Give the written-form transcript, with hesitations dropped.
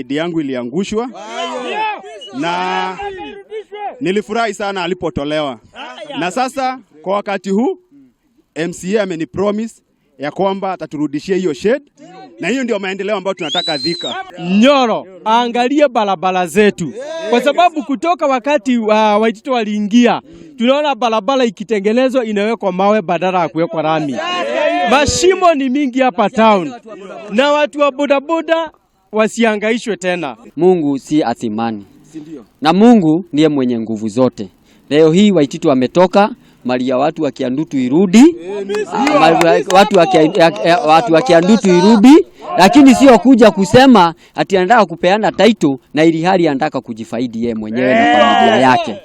Shade yangu iliangushwa na nilifurahi sana alipotolewa, na sasa kwa wakati huu MCA amenipromise ya kwamba ataturudishia hiyo shade, na hiyo ndio maendeleo ambayo tunataka Thika. Nyoro aangalie barabara zetu, kwa sababu kutoka wakati Waititu waliingia, tunaona barabara ikitengenezwa inawekwa mawe badala ya kuwekwa lami. Mashimo ni mingi hapa town, na watu wa bodaboda wasiangaishwe tena. Mungu si athimani, na Mungu ndiye mwenye nguvu zote. Leo hii Waititu wametoka mali ya watu wa Kiandutu irudi, watu wa Kiandutu irudi, lakini sio kuja kusema ati anataka kupeana title na ili hali anataka kujifaidi yeye mwenyewe na familia yake.